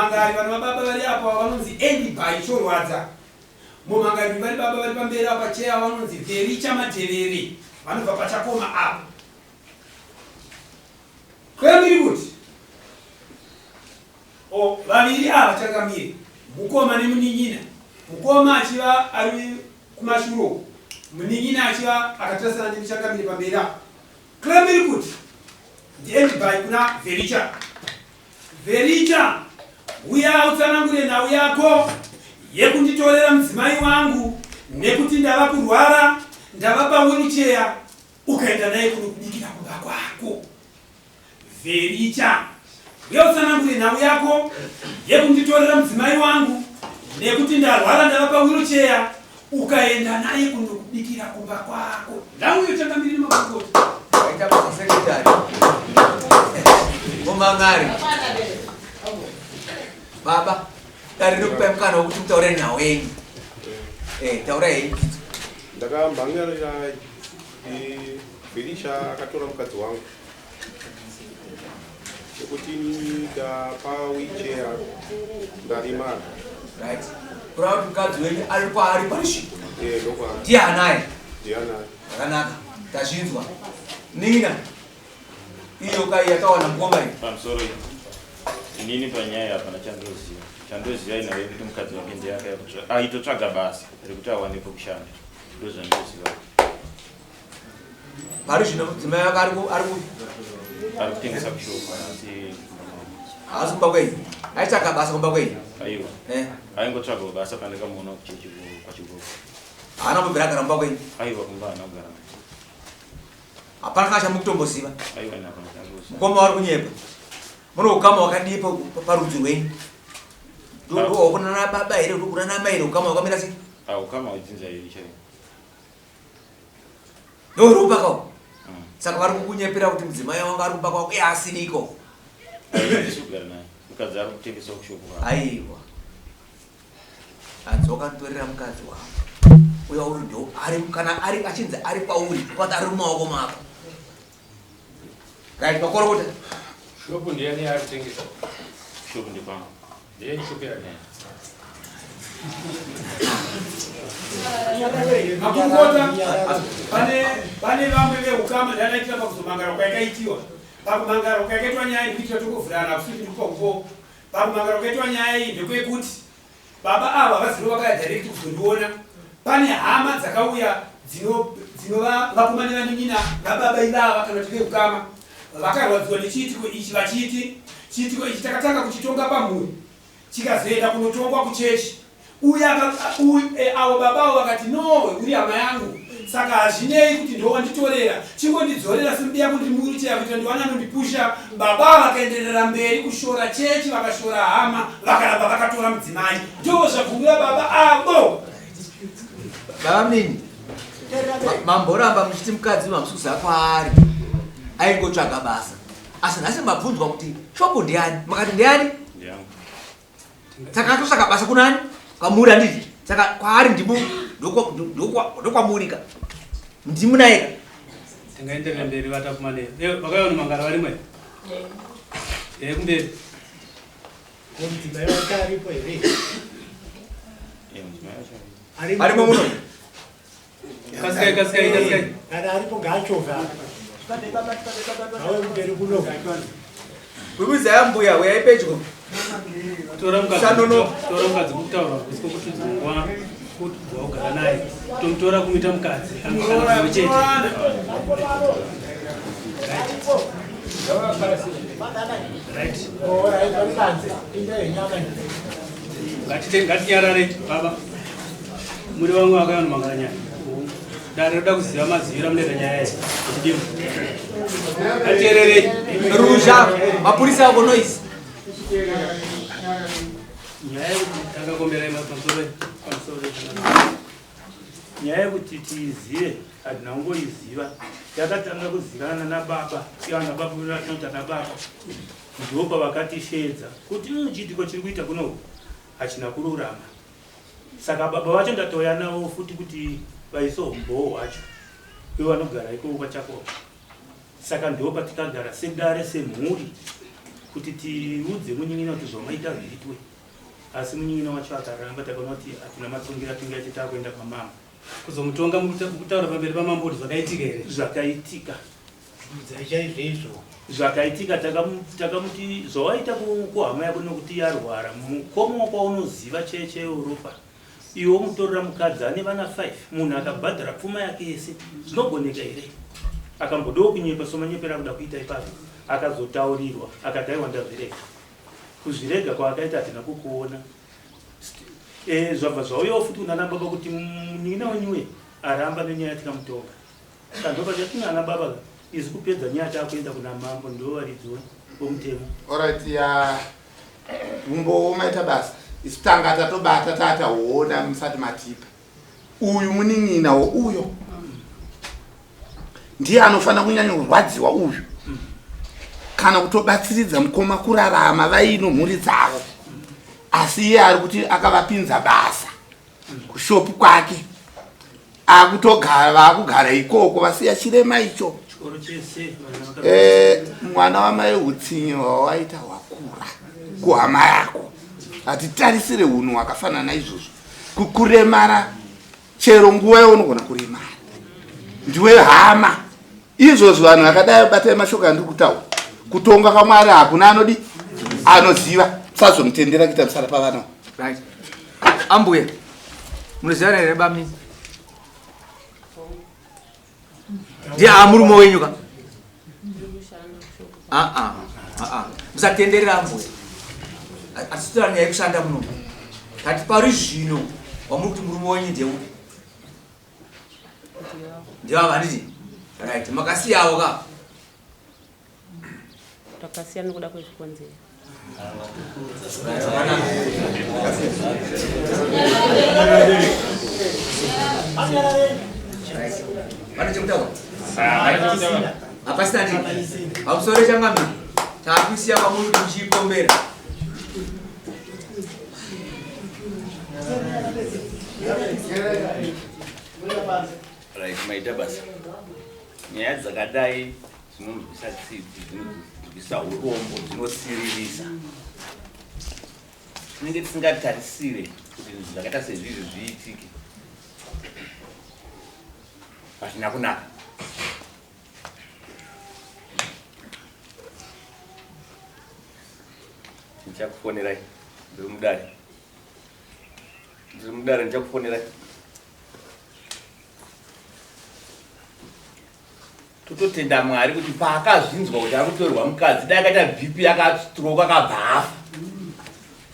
Mumhangari vana vababa vari apo ava vanonzi Andy By Chorwadza. Mumhangari vari baba vari pamberi apa cheya vanonzi Vericha Madhevere vanobva paChakoma apo. Kwemiri kuti o vaviri ava changamire mukoma nemunin'ina mukoma achiva ari kumashure uko munin'ina achiva akatarasana nemuchangamire pamberi apo. Claim iri kuti ndiEndy By kuna Vericha. Vericha, huya utsanangure nhau yako yekunditorera mudzimai wangu nekuti ndava kurwara, ndava pawheelchair ukaenda naye kunokubikira kumba kwako. Vericha, huya utsanangure nhau yako yekunditorera mudzimai wangu nekuti ndarwara ndava pawheelchair ukaenda naye kunokubikira kumba kwako. Nhau iyo changamire nemakurukota. Waita basa secretary. Mumangari. Baba, dare rinokupai mukana wekuti mutaure nhau yenyu. Eh, taurai henyu kidzo. Ndakamhan'arira eh, Felicia akatora mukadzi wangu nekuti ini ndapa wheelchair ndaremara. Right. Kureva kuti mukadzi wenyu ari kwaari pari zvino. Eh, ndokwaari. Ndiye anaye. Ndiye anaye. Zvakanaka. Tazvinzwa. Nina. Iyo kai yatawana mukoma iyi. Pamusoro iyi. Inini panyaya hapana chandoziva. Chandoziva inhau yekuti mukadzi wake ndiye aitotsvaga basa rekuti awane pekushanda. Ndozvandoziva. Pari zvino mudzimai wake ari ku ari ku ari kutengesa kushopa asi haasi kumba kwenyu. Aitsvaga basa kumba kwenyu. Aiwa. Eh. Aingotsvagawo basa pandakamuona kuchechi kwaChigoko. Haana kubvira agara kumba kwenyu. Aiwa kumba haana kugara. Hapana kana chamukutomboziva. Aiwa ini hapana chandoziva. Mukoma wari kunyepa. Mune ukama wakadii parudzi rwenyu? Ndokunana baba here ndokunana mai here ukama wakamira sei? Ah, ukama hwedzinza iri chaiwo. Ndouri kumba kwako. Saka vari kukunyepera kuti mudzimai wangu ari kumba kwako iye asiriko. Aiwa, handisi kugara naye. Mukadzi ari kutengesa kushopu. Aiwa. Hanzi wakanditorera mukadzi wangu. Uya uri ndo ari kana ari achinzi ari kwauri kwati ari mumaoko mako. Right, makorokota. Shopu ndiyani yaari kutengesa? Shopu ndekwangu. Ndiyenyu shopu yake? Makurukota, pane pane vamwe vehukama ndakaitira pakuzomangara kwayakaitiwa. Pakumangara kwayakaitwa nyaya ndikuitira tokovhurana hakusi kuti ndikupa kupo. Pakumangara kwakaitwa nyaya iyi ndekwekuti Baba ava havaziro vakauya direct kuzondiona. Pane hama dzakauya dzino dzinova vakoma nevanin'ina vababa ivava kana kuti veukama vakarwadziwa nechiitiko ichi vachiti chiitiko ichi takatanga kuchitonga pamhuri chikazoenda kunotongwa kuchechi uye e, avo baba avo vakati no uri hama yangu saka hazvinei kuti ndowanditorera Chingondidzorera simbi yako ndiri muwheelchair kuitira ndiwane anondipusha. Baba vakaenderera mberi kushora chechi vakashora hama vakaramba vakatora mudzimai. Ndoo zvabvumira baba avo. Baba mnini mamboramba muchiti mukadzi uyu hamusi kuziva kwaari aingotsvaga basa asi nhasi mabvunzwa kuti shopu ndiani makati ndiani saka atotsvaka basa kunani kwamuri handiti saka kwaari ndimu ndokwamuri ka ndimu naye ka tingaenderera mberi vatakumanei eh, vakauya nomangara varimo here eh, kumberi Mudzimai wake aripo here? Arimo muno. Kasikai, kasikai, kasikai. Kana aripo ngaachovhe apa. Awe kumberi kuno. Kwikuzaya mbuya uyai pedyo. Tora mukadzi. Sanono. Tora mukadzi kutaura kusiko kutudzwa kuti waugara naye. Tomutora kumuita mukadzi. Kana chete. Right. Right. Ngatinyarare baba. Muri vamwe vakauya nomangara nyaya. Dare roda kuziva maziviro amunoita nyaya iyi. Chidimu. Ngateererei. Ruzha, mapurisa ako noise. Nyaya yekuti takakombera pamusoro pamusoro nyaya yekuti tiizive hatina kungoiziva yakatanga kuzivana nababa ivana baba vanoita nababa ndipo pavakatisheedza kuti mm, chiitiko chiri kuita kunoku hachina kururama Saka baba vacho ndatouya navo futi kuti vaise umbowo hwacho ivo vanogara ikoko kwaChakopo. Saka ndipo patikagara sedare semhuri. kuti tiudze munin'ina kuti zvamaita zviitwe asi munin'ina wacho akaramba takaona kuti hatina matongero atingaite takuenda kwamambo Kuzomutonga mukutaura pamberi pamambo kuti zvakaitika here? Zvakaitika. Bvudzai chaizvo izvo. Zvakaitika takamuti zvawaita kuhama yako nokuti yarwara mukoma wako waunoziva chaiye chaiye weropa iwe womutorera mukadzi ane vana 5 munhu akabhadhara pfuma yake yese zvinogoneka here? Akambodawo kunyepa somanyepero akuda kuita ipapo akazotaurirwa akati aiwa ndazvirega. Kuzvirega kwaakaita hatina kukuona. Eh, zvabva zvauyawo futi kunana baba kuti munin'ina wenyu uye aramba nenyaya tikamutonga saka ndopa chatina ana baba isu kupedza nyaya takuenda kuna mambo ndo varidzi vomutemo. Alright, ya umbowo maita basa isu tanga tatobata tataona musati matipa uyu munin'ina wouyo ndiye anofanira kunyanya kurwadziwa uyu kana kutobatsiridza mukoma kurarama vaino mhuri dzavo asi iye ari kuti akavapinza basa kushopu kwake akutogara vaakugara ikoko vasiya chirema icho eh, mwana wamai utsinye hwawaita hwakura kuhama yako hatitarisire unhu hwakafanana izvozvo kukuremara chero nguva yaunogona kuremara ndiwe hama izvozvo vanhu vakadai batai mashoko andiri kutaura kutonga kwamwari hakuna anodi anoziva musazomutendera kuita musara pavana right ambuya munozivana here bami ndiye amurume wenyu ka aa aa musatenderera ambuya atisitora nyaya yekushanda muno tati pari zvino wamuri kuti murume wenyu ndeupi ndivava handiti right makasiyawo ka Takasiya nokuda kwezvikonzero. Vane chekutaura? Hapasina ndii. Pamusoro changamire. Takusiya kwamuri kuti muchiipombera. Right, maita basa. Nyaya dzakadai dzinonzwisa tsitsi, dzinonzwisa urombo, dzinosiririsa. Tinenge tisingatarisire kuti zvinhu zvakaita sezvizvi zviitike. Hazvina kunaka. Ndichakufonerai ndiri mudare. Ndiri mudare ndichakufonerai. Tototenda Mwari kuti paakazvinzwa kuti akutorwa mukadzi dai akaita BP akastroke akabva afa.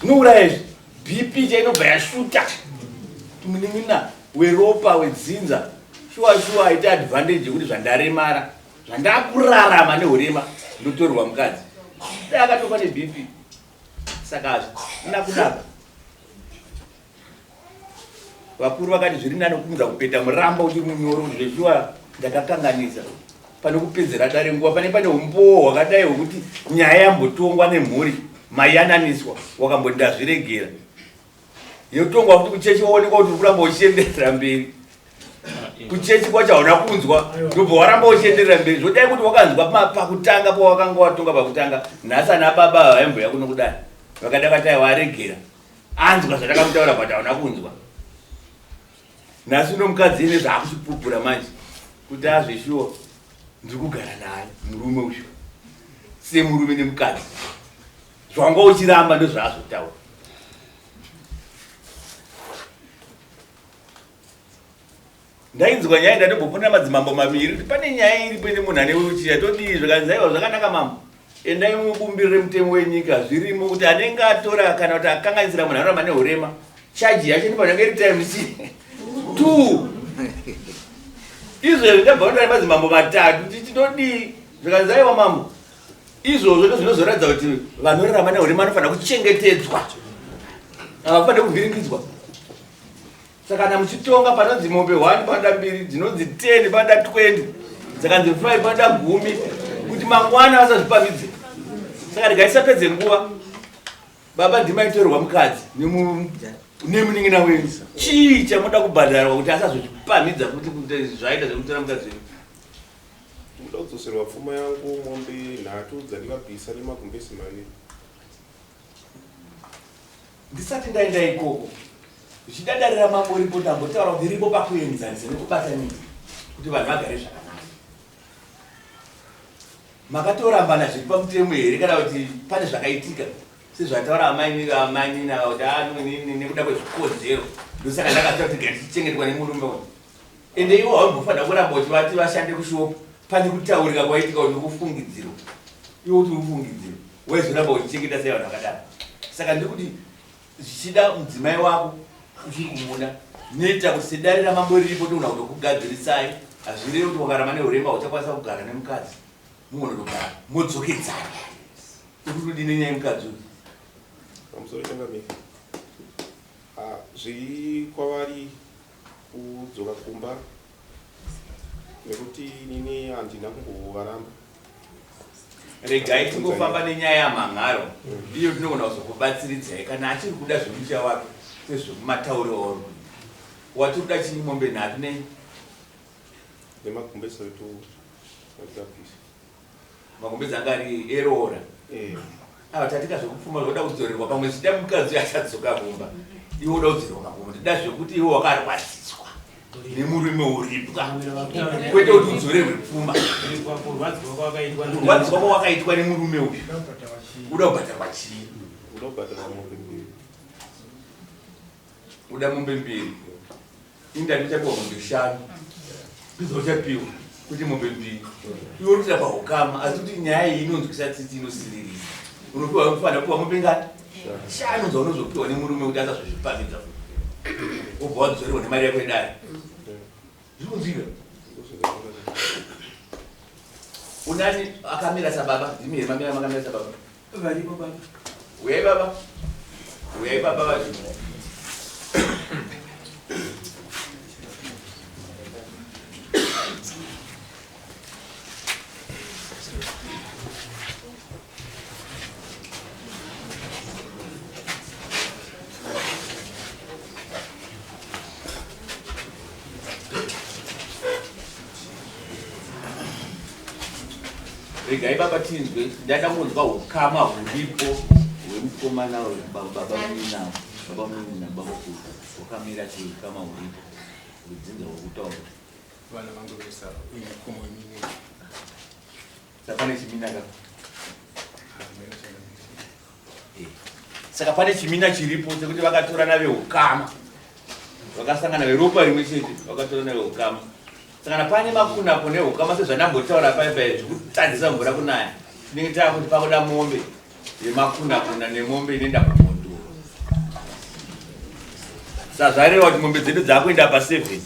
Zvinouraya izvi. BP chainobva yashuta. Munin'ina weropa wedzinza shuwa shuwa aita advantage yekuti zvandaremara zvandakurarama nehurema ndotorwa mukadzi. Dai akatofa neBP. Saka hazvina kunaka. Vakuru vakati zviri nani kuunza kupeta muramba uchiri munyoro kuti zveshuwa ndakakanganisa pane kupedzera dare nguva pane pane umbowo hwakadai hwekuti nyaya yambotongwa nemhuri maiyananiswa wakamboti ndazviregera yotongwa futi kuchechi waonekwa kuti uri kuramba uchienderera mberi kuchechi kwacho hauna kunzwa ndobva waramba uchienderera mberi zvodai kuti wakanzwa pakutanga pawakanga watonga pakutanga nhasi ana baba vaimboya kuno kudai vakada vati aiwa aregera anzwa zvatakamutaura but hauna kunzwa nhasi uno mukadzi ine zvaakuchipupura manje kuti azveshuwa ndiri kugara naye murume uyu semurume nemukadzi zvawanga uchiramba ndozvaazotaura Ndainzwa nyaya ndatombofona madzimambo maviri kuti pane nyaya iripo ine munhu ane wheelchair todii zvikanzi aiwa zvakanaka mambo endai mubumbiro remutemo wenyika zvirimo kuti anenge atora kana kuti akanganisira munhu anoramba nehurema chaji yacho inofanira kunge iri times two izvezvi ndabva kundari madzimambo matatu tichi todii zvikanzi aiwa mambo izvozvo ndozvinozoratidza kuti vanorarama nehurema vanofanira kuchengetedzwa havafaniri kuvhiringidzwa Saka kana muchitonga panonzi mombe 1 panoda mbiri dzinonzi 10 panoda 20 dzakanzi 5 panoda gumi kuti mangwana vasazvipamidze. Saka regai tisapedze nguva. Baba ndimaitorerwa mukadzi nemunin'ina wenyu. Chii chamunoda kubhadharwa kuti asazozvipamidza futi kuti zvaita zvekutora mukadzi wenyu? Ndikuda kudzoserwa pfuma yangu mombe nhatu dzandikabvisa nemagumbezi maviri. Ndisati ndaenda ikoko, zvichida dare ramambo ripo ndambotaura kuti ripo pakuenzanisa nekubatanidza kuti vanhu vagare zvakanaka. Makatorambana zviri pamutemo here kana kuti pane zvakaitika sezvataura amainini amainini ava kuti ah, nekuda kwezvikonzero ndosaka ndakataura kuti gatichengetwa nemurume uyu. Ende iwo haumbofanira kuramba uchivati vashande kushopu pane kutaurika kwaitika kuti kufungidzirwa. Iwe kuti ufungidzirwa waizoramba uchichengeta sei vanhu vakadaro? Saka ndiri kuti zvichida mudzimai wako uchiri kumuda noita kuti sedare ramambo riripo toona kutokugadzirisai. Hazvirevi kuti wakaramba neurema hauchakwanisa kugara nemukadzi, mugona kutogara modzokedzana. Uri kudini nenyaya yemukadzi uyu? Pamusoro changamire, ah, zviri kwavari kudzoka kumba nekuti inini handina kumbovaramba. Regai tingofamba nenyaya yamhan'aro iyo tinogona kuzokubatsiridzai kana achiri kuda zvemusha wake sezvekumatauriro auri kuita. Wati kuda chii mombe nhatu nei? Nemagumbeze etu andikabvisa. Magumbeze anga ari eroora. Eh. Ava tatika zvekupfuma zvoda kudzorerwa pamwe zvichida mukadzi uyo achadzoka kumba. Iwe uda kudzorerwa makumbo. Ndida zvekuti iwe wakarwadziswa nemurume uripwa. Kwete kuti udzorerwe pfuma. Kurwadziswa kwawakaitwa nemurume uyu. Uda kubhadharwa chii? Uda kubhadharwa mombe mbiri. Uda mombe mbiri. Ini ndati uchapiwa mombe shanu. Ndidzo uchapiwa kuti mombe mbiri. Iwe uri kuita pahukama asi kuti nyaya iyi inonzwisa tsitsi inosiririsa. Unopiwa unofanira kupiwa mombe ngani? Shanu dzaunozopiwa nemurume kuti asazozvipamidza futi. Wobva wadzorerwa nemari yako yedare. Zviri kunzwika? Unani akamira sababa? Ndimi here mamira makamira sababa? Varipo baba. Uyai baba. Uyai baba vacho. Regai baba tinzwe, ndada kunzwa hukama huripo hwemukomana uyu, baba munina, baba munina, baba mukuru. Hwakamira sei hukama huripo hwedzinza hwekutaura? Vana vangu vese ava, uyu mukoma weminina. Saka pane chimina ka? Saka pane chimina chiripo chekuti vakatorana vehukama, vakasangana veropa rimwe chete, vakatorana vehukama. Saka kana pane makunapo nehukama sezvandambotaura paye paye zvekutadzisa mvura kunaya, tinenge taakuti pakuda mombe yemakunakuna nemombe inoenda kumhondoro. Saka zvareva kuti mombe dzedu dzakuenda pa 7.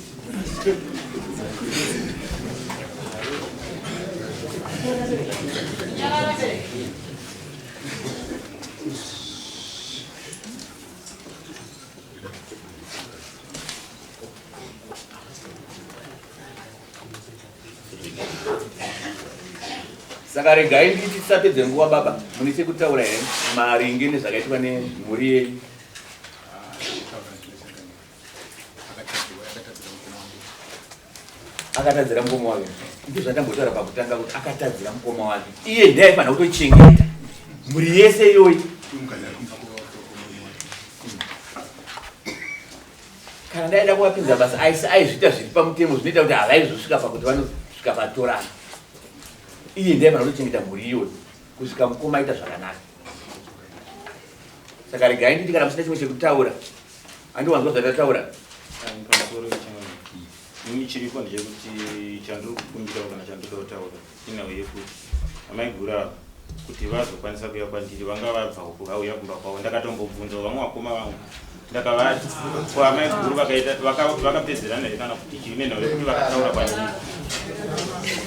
Saka regai nditi tisapedze nguva baba, mune chekutaura here maringe nezvakaitwa nemhuri yenyu? Akatadzira mukoma wake. Ndizvo zvandambotaura pakutanga kuti akatadzira mukoma wake. Iye ndiye aifanira kutochengeta mhuri yese iyoyi. Kana ndaida kuvapinza basa aisi aizviita zviri pamutemo zvinoita kuti havaizosvika pakuti vanosvika patorana. Iye ndiye aifanira kutochengeta mhuri iyoyi kusvika mukoma aita zvakanaka. Saka regai nditi kana musina chimwe chekutaura, handiwanzwa zvatataura. Pamusoro ini chiripo ndechekuti chandiri kukumbirawo kana chandinoda kutaura inhau yekuti amaiguru ava kuti vazokwanisa kuuya kwandiri vanga vabva uku vauya kumba kwavo. Ndakatombobvunzawo vamwe vakoma vangu ndakavati ko amaiguru vakapedzerana here kana kuti chii nenhau yekuti vakataura kwandiri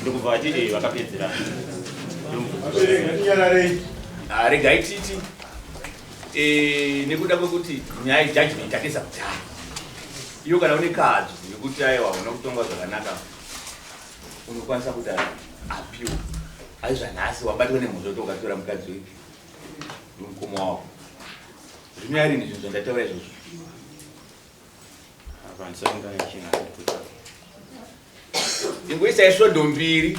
ndokubva vati ee vakapedzerana. Ah, regai titi nekuda kwekuti nyaya yejudgment yatesa kudhara iyo kana une kadzo yekuti aiwa una kutongwa zvakanaka unokwanisa kuti apiwe. Asi zvanhasi wabatwa nemhosva kuti wakatora mukadzi wepi mukoma wako. Zvino yarini zvinhu zvandataura izvozvo? Apa ndisati ndane chinhu handikutaura. Ingoisai svondo mbiri.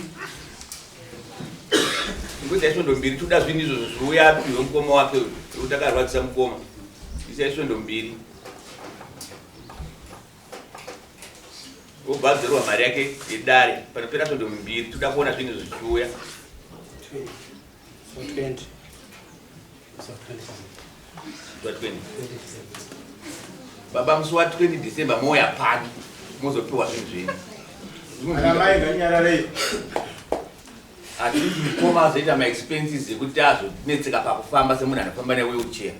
Imboisai svondo mbiri toda zvinhu izvozvo zviuya apiwe mukoma wake uyu nekuti akarwadzisa mukoma. Isai svondo mbiri. Obva adzorerwa mari yake yedare panopera svondo mbiri toda kuona zvinhu izvo zvichiuya. So 20. So 20. 20. Baba musi wa 20 December mouya pano mozopiwa zvinhu zvenyu. Ana mai nganyararei. Hatidi mukoma azoita maexpenses ekuti azonetseka pakufamba semunhu anofamba newheelchair.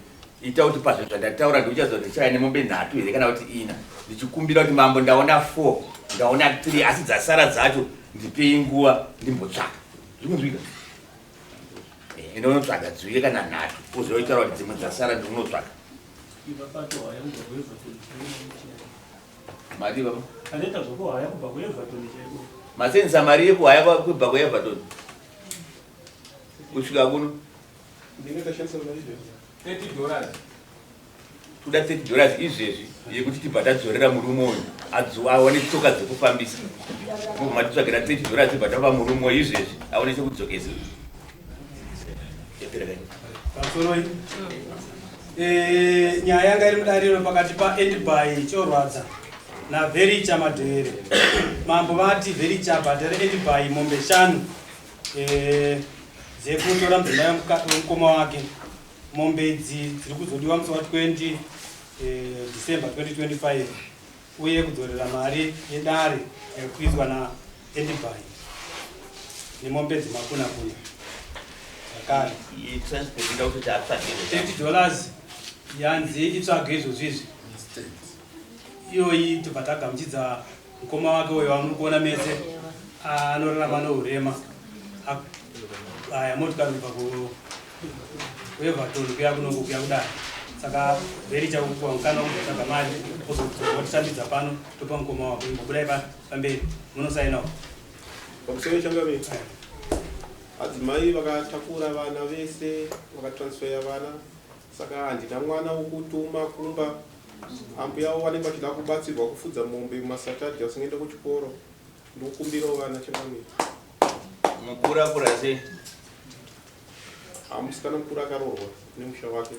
Ita kuti pazvinhu zvandataura ndiuchaziva kuti ndichaya nemombe nhatu here kana kuti ina. Ndichikumbira kuti mambo ndaona 4, ndaona 3 asi dzasara dzacho ndipei nguva ndimbotsvaka. Zvikunzwika? Eh, ende unotsvaga dziuye kana nhatu wozoitaura kuti dzimwe dzasara ndinotsvaga. Mari baba. Anoita zvokuhaya kubva kuEverton chaiko. Masenzesa mari yekuhaya kubva kuEverton kusvika kuno. Ndinge ndashandisa mari izvezvi. 30 dollars. Toda 30 dollars izvezvi yekuti tibva tadzorera murume uyu awane tsoka dzekufambisa. Mobva matitsvagira 30 dollars tibva tapa murume uyu izvezvi aone chekudzokesa. Yapera kani. Pamusoroi. Eh, nyaya yanga iri mudariro pakati paAndby Chorwadza naVericha Madhere. Mambo vati Vericha abhadhare Andby mombe shanu eh, dzekutora mudzimai wemukoma wake. Mombe idzi dziri kuzodiwa musi wa 20 eh, December 2025 uye kudzorera mari yedare yakakwidzwa naAndby nemombe dzemakunakuna zvakare. Transport ida kutoti atsvage. 30 dollars yanzi itsvage izvozvi izvi iyoyi tobva tagamuchidza mukoma wake uyo wamuri kuona mese anorarama nourema aya motikari kubva kuEverton kuya kunongo kuya kudai saka veri chakupuwa mukana wekuzotsvaga mari ozotambidza pano topa mukoma wako imbobudai pamberi munosainawo. Pamusoro changamire. Adzimai vakatakura vana vese vakatransferya vana saka handina mwana wokutuma kumba. Ambuya avo vanenge vachida kubatsirwa kufudza mombe mumasatadhi vasingaende kuchikoro. Ndikukumbirawo vana changamire. Mukuru akura sei? Musikana mukuru akaroorwa nemusha wake.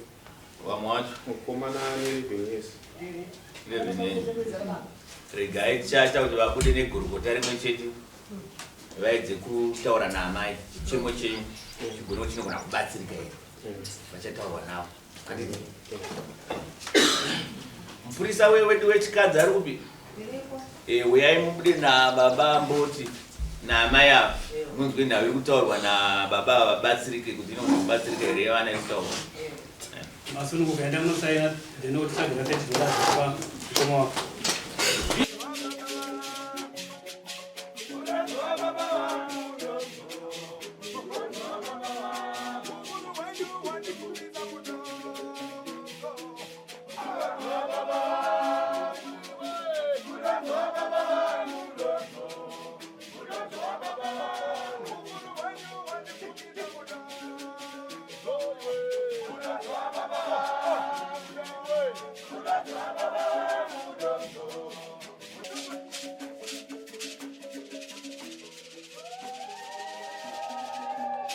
Vamwe wacho? Mukomana ane 11 years. 11 years. Regai tichaita kuti vabude negurukota rimwe chete vaedze kutaura naamai chemo chenyu chigone kuti chinogona kubatsirika here vachataurwa navo. Handiti? Mupurisa wedu wechikadzi ari kupi? Uyai mubude nababa Mboti naamai ava munzwe nhau iri kutaurwa nababa ava vabatsirike kuti inogona kubatsirika here yavana iri kutaurwa. Masununguka enda munosaina then otitsvagira 30 dollars pa mukoma wako.